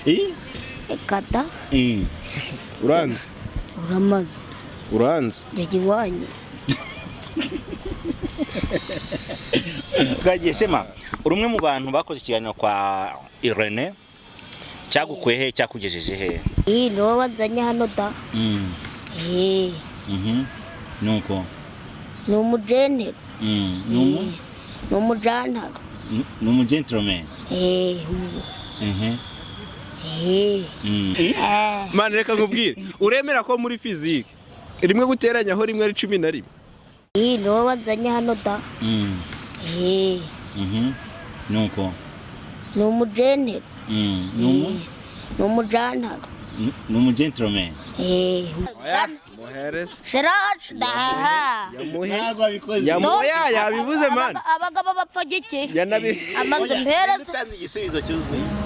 Eh? Reka da. Eh. Uranzi. Uramaze. Uranzi. Njya iwanyu. Twagiye. Shema, uri umwe mu bantu bakoze ikiganiro kwa Irene, cyagukuye he, cyakugejeje he? Iyi ni wowe wanzanye hano da. Eh. Nuko Ni umujentero. Ni umu Ni umujantaro. Ni umu gentleman. Eh. Eh. Eh. Man, reka nkubwire, uremera ko muri physique rimwe guteranyaho rimwe ari 11? Iyi ni wowe wanzanye hano da. Eh. Nuko Ni umujentero. Ni umu Ni umujantaro. Ni umu gentleman. Eh. Muhereze. Shiraje ndahaha. Yamuhe. Ntabwo abikoze. Yamuhe, yabivuze man. Abagabo bapfa giki? Yanabi Amaze mpereza. Utanze igisubizo cyuzuye.